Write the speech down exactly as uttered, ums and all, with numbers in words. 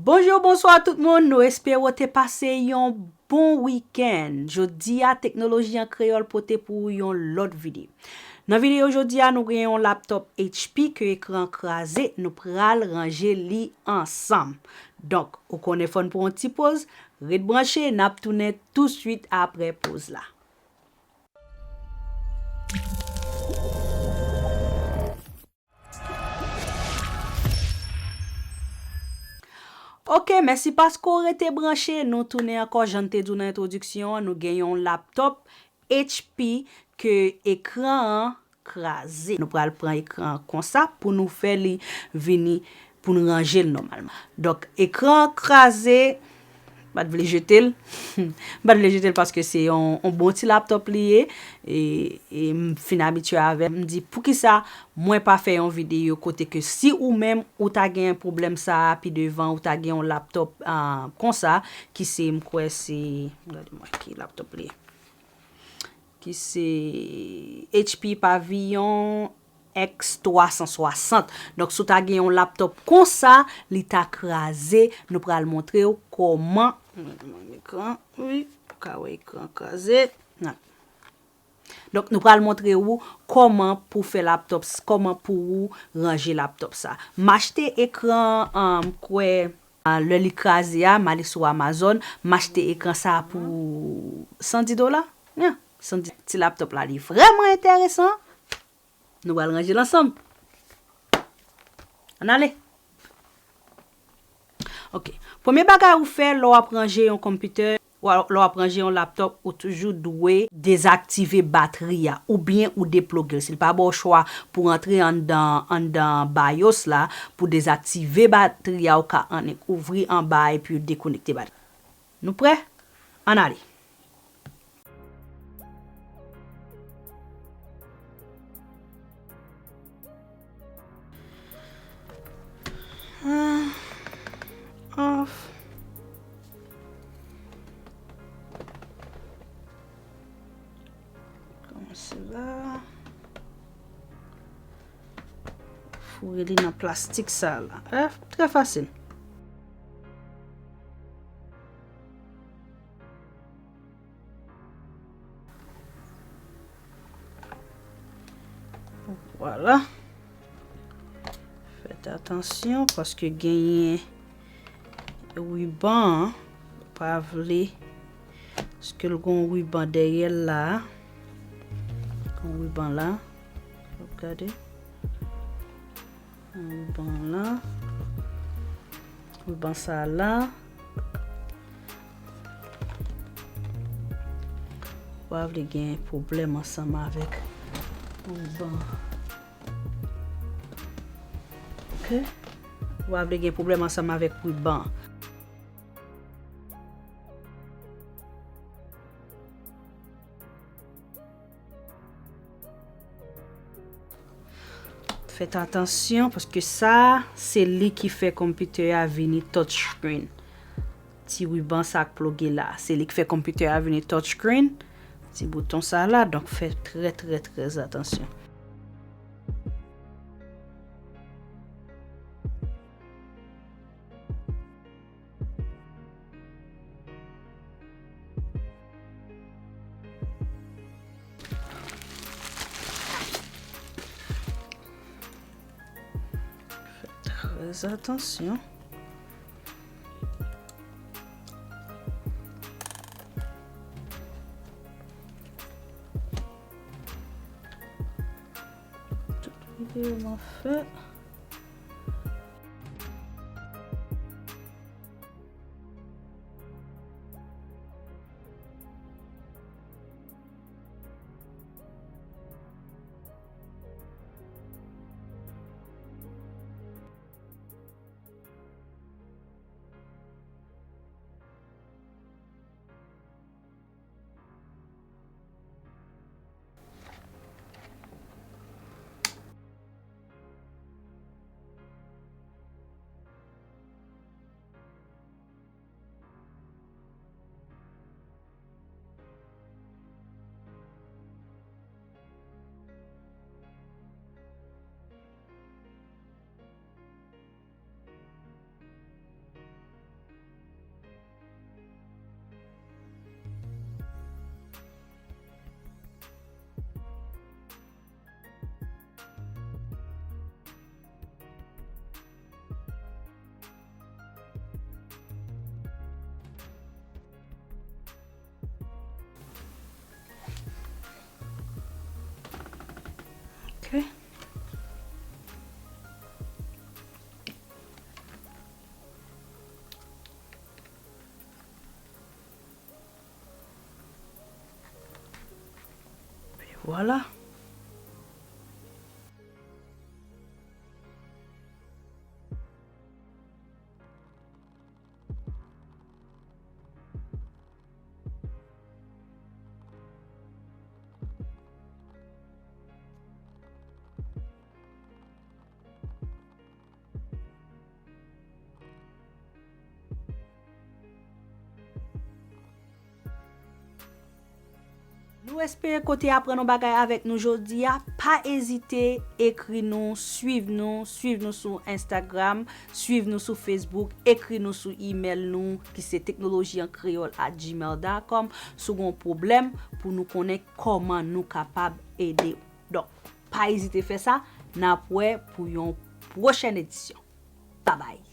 Bonjou, bonswa tout moun. Nou espere w te pase yon bon wikenn. Jodi a, Teknoloji an Kreyòl pote pou ou yon lòt videyo. Nan videyo jodi a, nou gen yon laptòp H P ke ekran kraze. Nou pral ranje li ansanm. Donk, ou konnen fò n pran yon ti poz. Ret branche, n ap tounen touswit apre poz la. Ok, mèsi paske w rete branche. Nou tounen ankò, jan n te di w nan entwodiksyon an, nou gen yon laptòp H P ke ekran an kraze. Nou pral pran ekran an konsa pou nou fè li vini, pou nou ranje l nòmalman. Donk, ekran an kraze, m pa t vle jete l. M pa t vle jete l paske se yon, yon bon ti laptòp li ye. E, e m fin abitye avè l. M di, poukisa mwen pa fè yon videyo kote ke si ou menm ou ta gen pwoblèm sa a pi devan, ou ta gen yon laptòp, ah, konsa, ki se, m kwè se, gade mwen ki laptòp li ye. Ki se H P Pavilion X twa san swasant. Donk, si w ta gen yon laptòp konsa, li ta kraze, nou pral montre w kòman. Ekran, wi, ou ka wè ekran kraze. Nan. Donk, nou pral montre ou kòman pou fè laptòp, kòman pou ou ranje laptòp sa. M achte ekran, ah, m kwè, ah, lè li kraze a, m ale sou Amazon, m achte ekran sa pou san dis dola. Yeah, san dis. Ti laptòp la, li vrèman enteresan. Nou pral ranje l ansanm. Ann ale. Ok. Premye bagay ou fè lè w ap ranje yon konpitè, lè w ap ranje yon laptòp, ou toujou dwe dezaktive batri a oubyen ou deploge l. Si l pa ba w chwa pou antre anndan, anndan BIOS la, pou dezaktive batri a, ou ka annik ouvri anba epi dekonekte batri. Nou prè? Ann ale. Ah, off. Kòmanse la. Foure li nan plastik sa la. Eh, trè fasil. Vwala. Fèt atansyon paske genyen riban an. Pa vle. Paske l gon riban dèyè l la. Gon riban la. Gade. Riban la. Riban sa la. Ou pa vle gen pwoblèm ansanm avèk riban. Ok? Ou pa vle gen pwoblèm ansanm avèk riban. Fèt atansyon, paske sa, se li ki fè konpitè a vini touchscreen. Ti riban sa k ploge la, se li k fè konpitè a vini touchscreen. Ti bouton sa la, donk fè trè, trè, trè atansyon. Fè trè atansyon. Tout videyo m ap fè. Vwala. Nou espere ke w te aprann yon bagay avèk nou jodi a. Pa ezite ekri nou, swiv nou, swiv nou sou Instagram, swiv nou sou Facebook, ekri nou sou email nou ki se teknoloji an kreyòl at gmail dot com si w gen yon pwoblèm pou nou konnen kòman nou kapab ede w. Donk, pa ezite fè sa, n ap wè pou yon pwochèn edisyon. Babay!